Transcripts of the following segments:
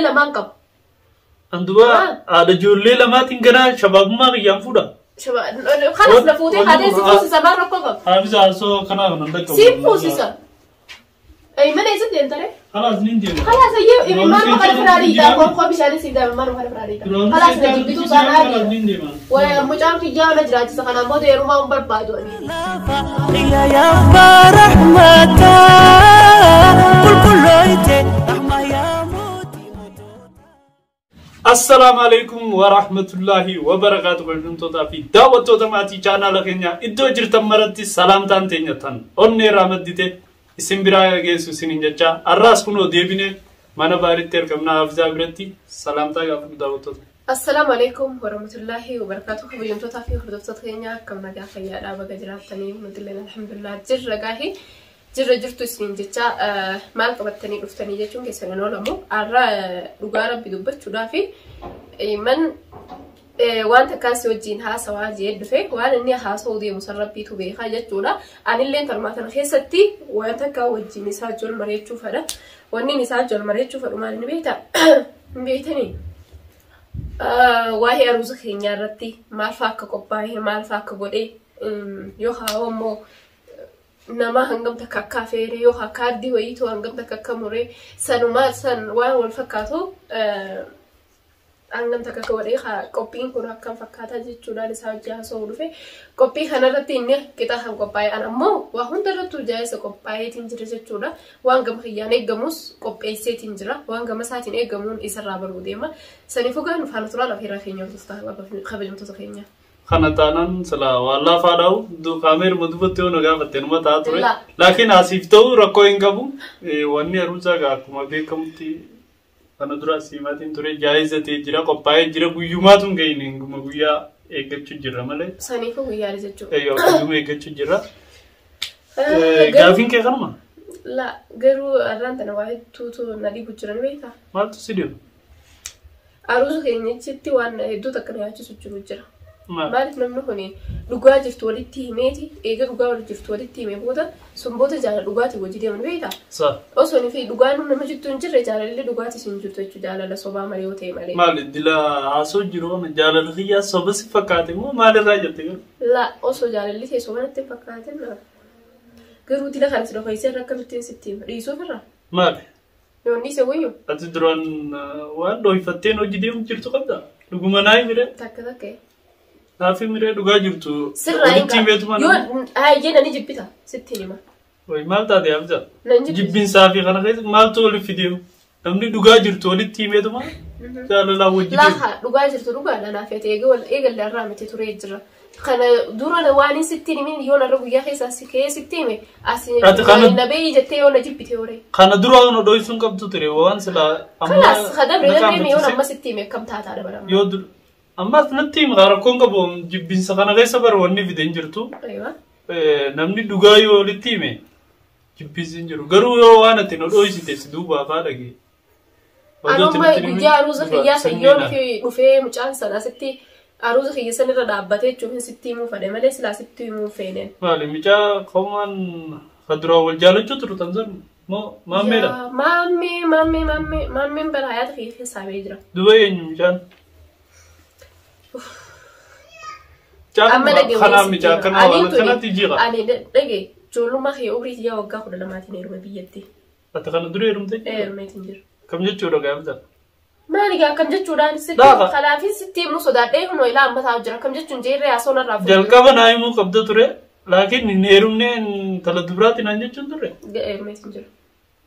Lamaan qaba. An duba haadha ijoollee lamaatiin ganaa shabaabummaa kiyyaan fuudha. Kanas na fuutee haadha si fuusisa maal rakkoo qaba? Haafisa haasoo kanaa kanan dhaqqabu. Si fuusisa. Mana eessatti deemtare? Kalaas nin deema. Kalaas ayyee imimmaan kana firaa dhiitaa koo bishaanis hin deema imimmaan kana firaa dhiitaa. Kalaas na jibbituu isaan Kalaas haadhi. nin deema. Waya mucaan kiyyaa na jiraachisa kanaan booda heerumaa hin barbaadu ani. يا يا رحمة قل رحمة يا موتي. Assalaamu alaikum wa rahmatullahi wa barakaatu. Kabajamtootaa fi daawwattoota maatii chaanaala keenyaa iddoo jirtan maratti salaamtaan teenya tan onnee irraa maddite isin biraa geessu isiniin jecha har'aas kunoo deebine mana baaritti argamna Hafizaa biratti salaamtaa gaafadhu daawwattoota. Assalaamu alaikum warahmatullahi wabarakatuh. Kabajamtootaa fi hordoftoota keenya akkam nagaa fayyaadhaa baga jiraattanii nuti illee alhamdulillah jirra gaahi jirra jirtu isiniin jecha maal qabattanii dhuftanii jechuun keessan hin oolamu. Har'a dhugaa rabbi dubbachuudhaa fi man waan takkaan si wajjin haasawaa jee dhufe waan inni haasawuu deemu san rabbiitu beekaa jechuudha. Anillee tormaa kana keessatti waan takkaa wajjin isaa wajjin mari'achuu fedha. Wanni inni isaa wajjin mari'achuu fedhu maal inni beektaa? Hin beektanii? Waa'ee aruuza keenyaa irratti maal fa'aa akka qophaa'e maal fa'aa akka godhe yookaan immoo nama hangam takka akka affeere yookaan kaardii wayiitu hangam takka akka mure sanuma san waan wal fakkaatu hangam takka akka godhe qophiin kun akkam fakkaataa jechuudhaan isaa hojii haasa'uu dhufe qophii kanarratti inni qixa kan qophaa'e an ammoo waa hunda irrattuu jaayisa qophaa'eetiin jira jechuudha waan gama kiyyaan eeggamus qopheesseetiin jira waan gama isaatiin eeggamuun isarraa baruu deema saniifuu gaa nu faana turaan afeeraa keenya hordoftoota kabajamtoota keenya. Kana taanaan sila waan laafaa dhaa'u kaameeruma duubatti yoo na gaafatte numa ta'a ture. La. Laakiin asiif ta'u rakkoo hin qabu. Wanni aruusaa gaa akkuma beekamutti kana dura siimaatiin ture jaayiza ta'ee jira qophaa'ee jira guyyumaatu hin gahine hinguma guyyaa eeggachuu jirra malee. Saniifuu guyyaadha jechuudha. Eeyyoo guyyuma eeggachuu jirra. Gaafiin kee kanuma? La garuu har'aan tana waa hedduutu na dhibu jira ni beektaa? Maaltu si dhibu? Aruusa keenyachitti waan hedduu takka na yaachisu jiru jira. Maal? Maaliif namni kun dhugaa jirtu walitti himeeti eega dhugaa wal jirtu walitti hime booda sun booda jaalala dhugaatii wajji deeman beektaa? Sa. Osoo fi dhugaan nama jirtu hin jirre jaalalli dhugaatii hin jirtu jechuudha jaalala sobaa malee yoo ta'e malee. Maali dila haasoo jiru kana jaalala kiyyaa soba si fakkaate moo maalirraa jette garuu? La osoo jaalalli ta'e soba natti hin fakkaatin na. Garuu dila kana si dhokaysee irra akkamittiin sitti hima dhiisuuf irra? Maali? Yoon dhiise wayyu Ati duraan waan dhohifatteen hojii deemu jirtu qabda? Dhuguma naa himire? Takka takka. Naaf himire dhugaa jirtu. Sirraa hin Walitti himeetuma Yoo hayyee nani jibbita sitti hima. Wayi maal taate Hamza? Nan jibbisa. Jibbinsaa fi kana keessa maaltu walitti fideemu? Namni dhugaa jirtu walitti himeetuma jaalalaan wajji deemu. Laaha dhugaa jirtu dhugaadha naaf ati eega wal eegalle irraa miti turee jira. Kana dura waan hin sitti himin yoo narra guyyaa keessaa si ka'ee sitti hime asi Ati kana- na beeyi jettee yoo na jibbite horee. Kana dura waan dhohisuun qabdu ture waan silaa Kalaas kadabre na dabre yoo qaanfachiise. amma sitti hime akkam taataadha bara. Yoo dur ammas natti hima rakkoon qabu jibbinsa kana keessa bara wanni fide hin jirtu. Aywa. Namni dhugaa yoo walitti hime jibbinsi hin jiru. Garuu yoo waan ati na dhohisite si duubaa faa dhagee. Anuma guyyaa aruuza kiyyaa san yoo fi dhufee mucaan sana asitti aruuza kiyya san irra dhaabbatee jechuun sitti himuu fedhe malee silaa sitti himuu feeneen. Maali mucaa qawmaan ka duraan wal jaalachuu turtan san moo maammeedha? Yaa, Maammee maammee maammee maammeen bara hayaata kiyya keessaa bahee jira. Duba eenyu mucaan? Mucaan Amma dhagee kanaa mucaa akkanaa waan akkanatti jiqa. Ani dhagee ijoollummaa kiyya umrii kiyya waggaa 12tiin heerume biyyatti. Ati kana dura heerumtee jirta? Heerumeetiin jira. Kam jechuudha gaafta? Maali gaa akkam jechuudhaan sitti Laafa. kanaafin sitti himuu sodaadhee kunoo ilaa amma taa'u jira akkam jechuun jeerree haasoo narraa fuudhu. Jalqaba naa himuu qabda ture. Laakiin hin heerumne intala dubaraati naan jechuun ture. Heerumeetiin jira.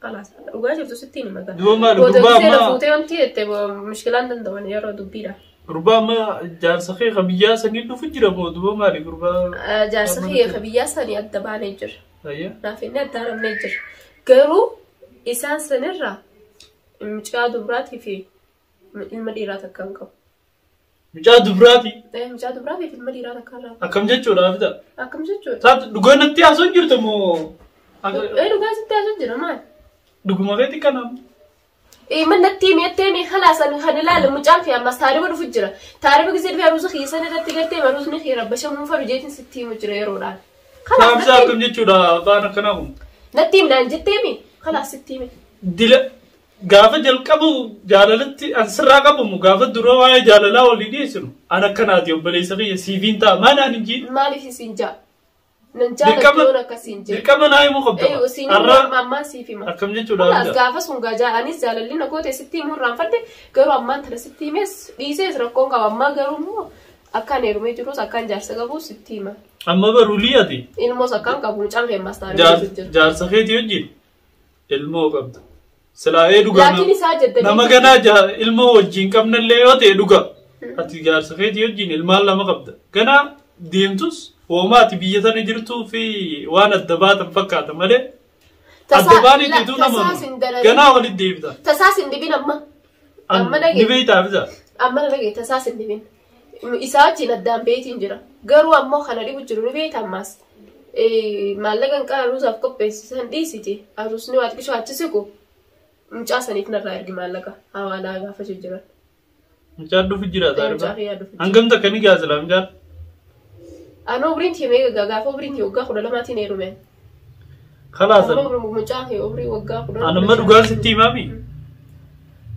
Kalaas dhugaa jirtu sitti hima gaa. Duba maali Booda gurbaa gisee na amma fuutee wanti jette mushkilaan danda'an yeroo dubbiidha. Gurbaa amma jaarsa kee ka biyyaa sanii dhufu jira moo duba maali gurbaa? Jaarsa kiyya ka biyyaa sanii adda baanee jira. Ayya. Naaf inni adda haramnee jira. Garuu isaan sanirraa mucaa dubraatii fi ilma dhiiraa takka hin qabu. Mucaa dubaraati. Mucaa dubraatii fi ilma dhiiraa takka irraa. Akkam jechuudha Hafida? Akkam jechuudha? Taatu dhugaa natti haasoo jirta moo? Dhugaa sitti haasoo jira maal? Dhuguma keeti kanaaf. Man natti himi jettee mi halaasan kan ilaale mucaan fi ammas taariba dhufu jira. Taariba gisee dhufee aruuza kiyya san irratti gartee aruuzni kiyya rabbashamuu fadhu jeetiin sitti himu jira yeroodhaan. Kalaas Saamsaa akkam jechuudha afaan akkanaa kun? Natti himi naan jettee mi? Kalaas sitti himi. Dila Gaafa jalqabu jaalalatti an sirraa qabamu gaafa dura waa'ee jaalalaa walii dhiyeessinu an akkanaati obboleessa kiyya siifiin ta'a maa naan hin jiin. Maaliif isin jaa? Nan jaalattu yoon akkasiin jee. Dirqama naa himuu qabda. Eeyyuu siin Har'a ammaan siif hima. akkam jechuudha Kanaas Hamza? gaafa sun gaajaa anis jaalalli na goote sitti himuu irraanfadhe garuu ammaan tana sitti himes dhiisees rakkoon qaba ammaa garuu immoo akkaan heerumee jirus akkaan jaarsa qabus sitti hima. Amma baruu liyaati. Ilmoos akkaan qabu mucaan kee ammaas taa'ee jira. Jaarsa keetii wajjin ilmoo qabda. Silaa ee dhugaa Laakiin isaa jettanii nama ganaa ilmoo wajjin qabnallee yoo ta'e dhugaa. Ati jaarsa keetii wajjin ilmaan lama qabda. Ganaa deemtus hoomaa ati biyya tana jirtuu fi waan adda baatan fakkaata malee adda baanii deetuu nama tasaas hin dalagin. ganaa walitti deebita. Tasaas hin dhibin amma. Amma Ni dhagee. beektaa bisa. Amma dhagee tasaas hin dhibin. Isaa wajjin addaan beetiin jira. Garuu ammoo kana dhibu jiru ni beekta ammaas. Maallaqa hin qabu aruusaaf qopheessisan dhiisiti. Aruusni waa xiqqishoo achi siqu mucaa saniif narraa ergi maallaqa hawaalaa gaafachuu jiran. Mucaan dhufu jira Mucaa taarifa. kiyyaa dhufu jira. Hangam takka ni gaasila mucaan. Anoo umriin tiyya meeqa gaafa umriin tiyya waggaa 12tiin heerume. Kalaas Amma mucaa kee umrii waggaa 10. an amma dhugaan sitti himaami.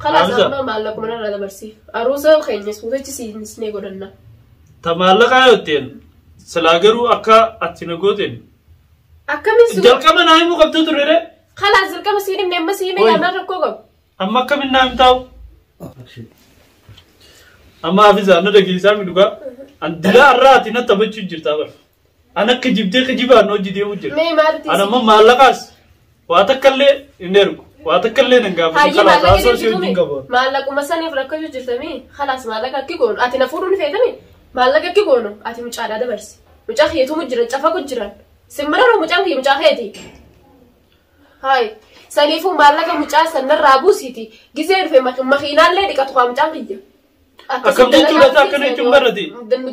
Kalaas Hamza. amma maallaquma narraa dabarsiif. Aruusa keenya suutachi siinisnee godhanna. Ta maallaqaa yoo ta'en silaa garuu akka ati na gooteen Akkamiin si jalqaba naa himuu qabdu ture ree. Kalaas dirqama siin himne amma siin hime Oi. yaadaan rakkoo qabu. Amma akkamiin naa himtaa'u? Amma hafizaa na dhageessaa mi dhugaa? An dilaa irraa ati na taphachuu jirtaa bara. An akka jibdee kijibaan hojii deemu jira. Mee maalitti An amma maallaqaas waa takka illee hin ergu. Waa takka illee nan gaafatu. Hayyee Kalaas maallaqa haasoo si wajjin jirtumi. qabu. Maallaquma saniif rakkachuu jirtami. Kalaas maallaqa akki goonu. Ati na fuudhuu ni feetami. Maallaqa akki goonu. Ati mucaadhaa dabarsi. Mucaa keetumu jira cafaqu jiran. Simmararoo mucaan kiyya mucaa keeti. Hayi. Saniifuu maallaqa mucaa sanarraa buusiiti. Gizee dhufe makiinaallee dhiqatu haa mucaan kiyya. Akkam jechuudha akkana jechuun barate?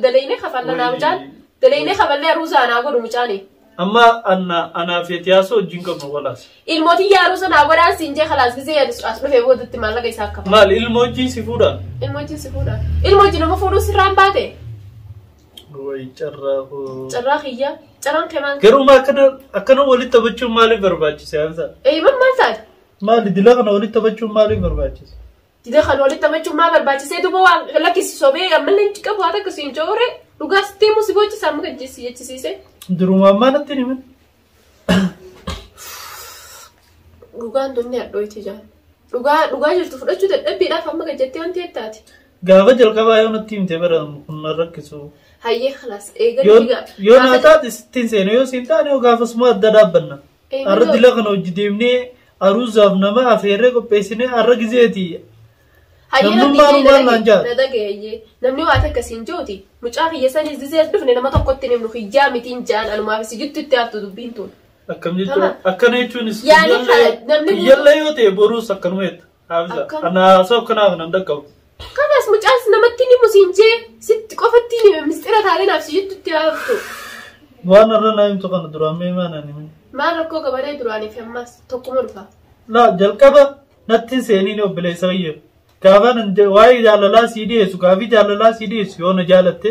Dalaynee kafallanaa mucaan. Dalaynee kafallee aruusaa naa godhu mucaani. Amma anaa fi ati haasoo wajjin qabnu kalaas. Ilmootii aruusa naa godhaan siin jee kalaas gizee as dhufee boodatti maallaqa isaa akka Maal ilmoo wajjin si fuudhaa? Ilmoo wajjin si fuudha. Ilmoo wajjin nama fuudhuu sirraan baate. Wayi carraa koo. Carraa kiyya. Carraan kee maal? Garuu maa akkana walitti taphachuun maaliif barbaachise Hamza? Eeyyiman maal taate? Maali dila kana walitti taphachuun maaliif barbaachise? Dida kan walitti taphachuun maa barbaachisee duuba waan lakkisi sobee ammallee hin qabu haa takka siin joore dhugaas deemu si bochisa amma gajjeessi jechisiise. Durumaan maal natti himin? Dhugaan dunni hadhooyti jaan. Dhugaa dhugaa jirtu fudhachuu dadhabbiidhaaf amma gajjattee wanti jettaati. Gaafa jalqabaa yoo natti himte bara kun na rakkisu. Hayyee khalaas eegan Yoo naa taate sittiin seena yoo siin taane yoo gaafasuma adda dhaabbanna. Har'a dila kana hojii deemnee aruuzaaf nama afeerree qopheessinee har'a gizeeti. Namnummaan maal naan jaal? Na dhagaye namni waa takka siin jooti mucaa kiyya sanis dizee dhufne nama tokkotti himnu kiyyaa mitiin jaan anumaaf si jittu itti haftu dubbiin tun. Akkam jechuun akkana jechuunis Yaani namni kiyyallee yoo ta'e boruus akkanuma jetta. Haafisa. Akkam? Ana haasoo akkanaaf nan dhaqqabu. Kanaas mucaas namatti ni musiin jee sitti qofatti ni mistira taatee naaf si jittu itti haftu. Waan har'a naa himtu kana duraan mee maa naan himin? Maal rakkoo qabanee duraaniif ammas tokkuma dhufa. Laa jalqaba natti hin seeniin obboleessa kiyya. Gaafa nan waa'ee jaalalaa sii dhiyeessu gaafii jaalalaa sii dhiyeessu yoo na jaalatte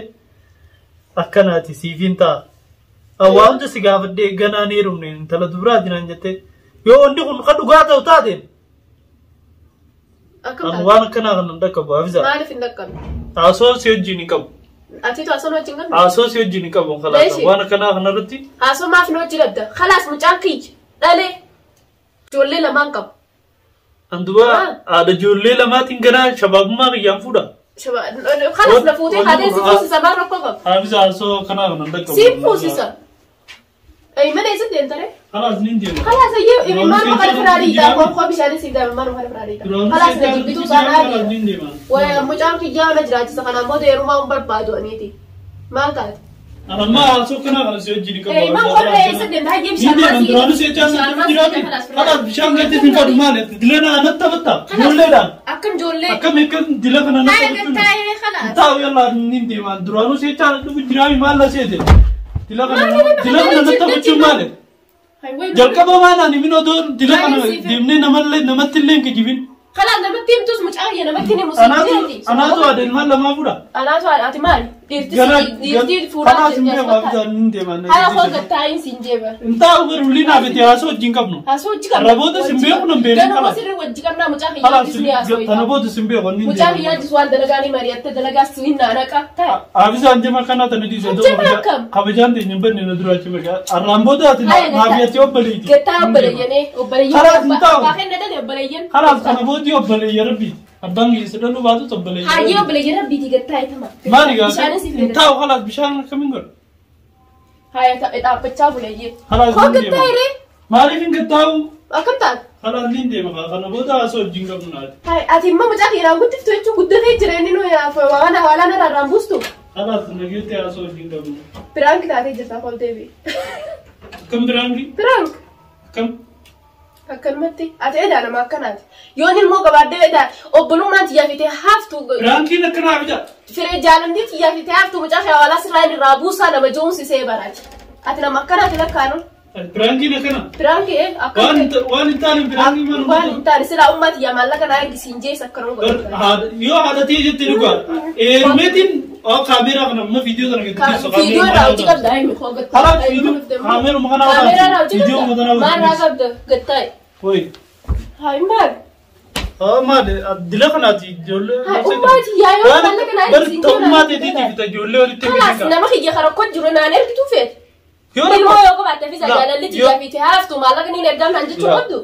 akkanaati siifiin ta'a. Waan hunda si gaafadhee ganaa ni heerumne intala dubaraati naan jette yoo wanti kun kan dhugaa ta'u taateen Akkam ani taate? waan akkanaa kana hin dhaqqabu haafisa. Maaliif hin dhaqqabne? Haasoo si wajjin hin qabu. Atiitu haasoo wajjin qabne? Haasoo si wajjin hin qabu kalaas Leeshi. waan akkanaa kanarratti Haasoo maaf na hojii dhabda? Khalaas mucaan kiyya dhalee ijoollee lamaan qabu. an duba haadha ijoollee lamaatiin ganaa shabaabummaa kiyyaan fuudha. Khalaas na fuutee haadha si fuusisa maal rakkoo qabu? Haafisa haasoo akkanaa kana hin dhaqqabu. Si fuusisa. Mana eessatti deemtare? Kalaas ni deema. Khalaas ayyee imimmaan kana firaariidha. Konkoo bishaanis hin deema imimmaan kana firaariidha. Khalaas na jibbituu isaanaa Kalaas ni deema. Waya mucaan kiyyaa na jiraachisa kanaan booda heerumaa hin barbaadu aniiti. Maal taate? Anamma haasoo akkanaa kana si wajjin hin qabu. Imimmaan qorra eessa deemta? Hayyee Ni bishaan deema duraanuu si jechaa sana jiraatu. Kalaas bishaan galtee hin fadu maali? Dila na anatti taphatta. Ijoolleedhaan. Akkam ijoollee. Akkam akkam dila kana natti Taa'ee taphachuun. taa'ee khalaas. Taa'u yallaa ni deema duraanuu si jechaa dhufu jiraami maal la seete? Dila kana natti taphachuun maali? Jalqaba waan ani min odoo dila kana deemnee namallee namatti illee hin kijibin. Khalaas namatti himtus mucaa kiyya namatti himu Anaatu haadha ilmaan lamaa fuudha. Anaatu ati maali? Dhiirti fuudhaa Kanaas hin jirti beeku as abidaan hin deeman. Haa koo gattaa'iin siin jeeba. Hin taa'u garuu liinaa fi haasoo wajjin qabnu. Haasoo wajji qabna. Raboota sin beeku nan beeku Ganuma kalaas. sirrii wajji qabnaa mucaa Kalaas kiyyaattis ni haasoo. tana booda sin beeku inni Mucaa kiyyaattis waan dalagaa ni mari'atte dalagaa siin naanaqa. Taa'e. Abisaan jema kana tana dhiise Jema akkam? kabajaan teenya hin banne na duraa cima arraan booda ati Haya, naaf ati obboleeyti. Gattaa obboleeyyanee obboleeyyan. Kalaas hin taa'u. Abbaa kenna dhale obboleeyyan. Kalaas kana boodii obboleeyya rabbiiti. Abbaan keessa dhaluu baatu obboleeyya. Hayyee obboleeyyan rabbiitii gattaa itama. Maali gaa? Bishaanis Hin hin taa'u kalaas bishaan akkamiin godha? Haya dhaabbachaa buleeyyee. Kalaas Koo hin gattaa deema. hiree? Maaliif hin gattaa'u? Akkam taate? Kalaas niin deema kana booda haasoo wajjin qabnu naati. Hai, ati immoo mucaa dhiiraan guddiftu jechuun guddatee jira inni nu waan hawaalaan irraa irraan buustu. Kalaas nageetti haasoo wajjin qabnu. Piraank taatee jirta kol deebi. Akkam biraangi? Piraank Akkam? akkanumatti ati edaa nama akkanaati. Yoon ilmoo qabaaddee edaa obbolummaan xiyyaafitee haftu Biraankiin akkanaa fida. firee jaalamtii xiyyaafitee haftu mucaa kee hawaalaa sirraa inni irraa buusaa nama joomsisee baraati. Ati nama akkanaati lakkaanu. Biraankiin akkana. Piraank Waan akka waan hin taane biraankiin maal waan hin taane silaa ummaa xiyyaa maallaqa naa ergisiin jees akkanuma godhatu. Yoo haadha jettee dhugaa. Eermeetiin kaameeraa kana amma viidiyoo kana gadi Viidiyoo irraa hojii qabda himi koo gattaa. Kalaas viidiyoo kaameeruma kana Kaameeraa irraa hojii Viidiyoo qabda. kana Maal irraa qabda gattaa'e. Woi. Haa maal? Maali dila kanaati ijoollee. Haa ummaati yaa yoo maallaqa naa Bar ergisiin ta'ummaa teetiitiif ijoollee walitti Kalaas hidhee. nama kiyya kana rakkoo jiru naan ergituu feete. Yoo Ilmoo rakkoo yoo qabaatte fi jaalalli xiyyaa fi haftu maallaqa niin ergamnaan jechuu qabdu.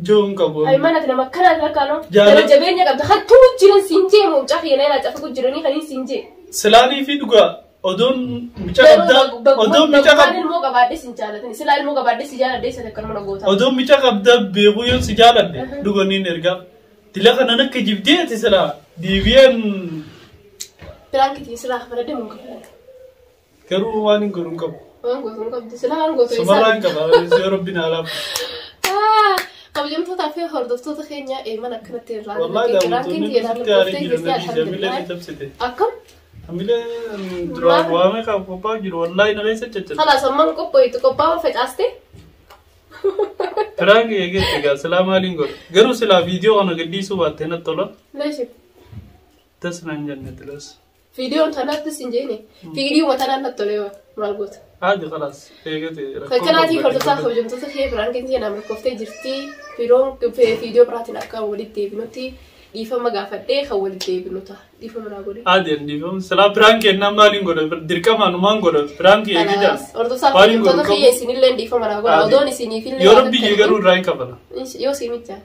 Joon qabu. Ay mana nama akkanaati lakkaanoo. Jaalala- Gara jabeenya qabda. Kan tuu jiran siin jee mucaa kiyya na cafaku jiranii kan siin jee. Silaanii fi dhugaa odoon mica qabdaa odoon mica Waan qabdaa ilmoo qabaadhe sin jaalatani. Silaa ilmoo qabaadhe si jaaladhe isa akkanuma na goota. odoon mica qabdaa beekuu yoo si jaaladhe dhuganiin ergaa. Dila kanan akka jibdeeti silaa deebi'een Piraankitiin silaa faradde mun qabu. garuu waan hin godhu hin qabu. Waan gootu hin qabdu. Silaa waan gootu Sumarraa hin qaba yoo rabbiin haalaaf. Kabajamtootaa fi hordoftoota keenya mana akkanatti irraa Wallahi piraankiin daawwattoonni xiyyeedhaan sitti aarii dhuftee jiran jirti nabiyyi jamilee alhamdulillah. ni dabsite. Akkam? Hamilee duraan waamee qabu qophaa'u jiru wallahi na keessa caccabse. Khalaas amman qophooytu qophaa'u facaaste. Piraanki eegette egaa silaa maaliin godha? Garuu silaa viidiyoo kana gadhiisuu baattee natti tola. Leeshi. Tas naan jenne tilas. Viidiyoon tanaattis hin jeene. Viidiyoo tanaan natti tolee maal goota. Haadi khalaas eegate Fakkanaatii hordofaa kabajamtoota kee piraankiin xiyyeedhaan milkooftee jirti. Fiiroon viidiyoo biraatiin akka walitti deebinutti dhiifama gaafadhee kan walitti deebinu ta'a. Dhiifama naa godhe. Haadi dhiifama silaa piraanki ennaan maaliin godha? Dirqamaan maan godha? Piraanki eegee jira. Hordofaa Waan hin godhu kabajamtoota qabu. kiyya isinillee dhiifama naa godha. Haadi. Odoon isiniifillee Yoo rabbi jee garuu irraa hin kafala. Yoo si micha.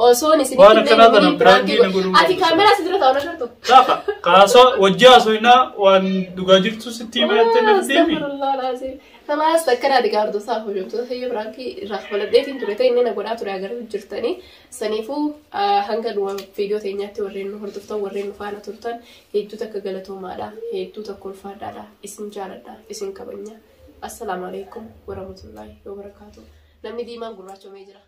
Osoon isin Waan akkanaa tana piraankii na godhuu Ati qabdu. kaameraa si dura taa'u na gartu. Gaafa kaasoo wajji haasofnaa waan dhugaa jirtu sitti himattee na deemi. Kalaas akkanaati gaardootaa hojjetoota kiyya piraankii irraa kafaladheetiin ture ta'e inni na godhaa ture agaruu jirtanii. Saniifuu hanga dhuma viidiyoo teenyaatti warreen nu hordoftan warreen nu faana turtan hedduu takka galatoomaadha. Hedduu takka ulfaadhaadha. Isin jaaladha. Isin kabajna. Assalaamu alaikum warahmatullaahi wabarakaatu. Namni diimaan gurraachomee jira.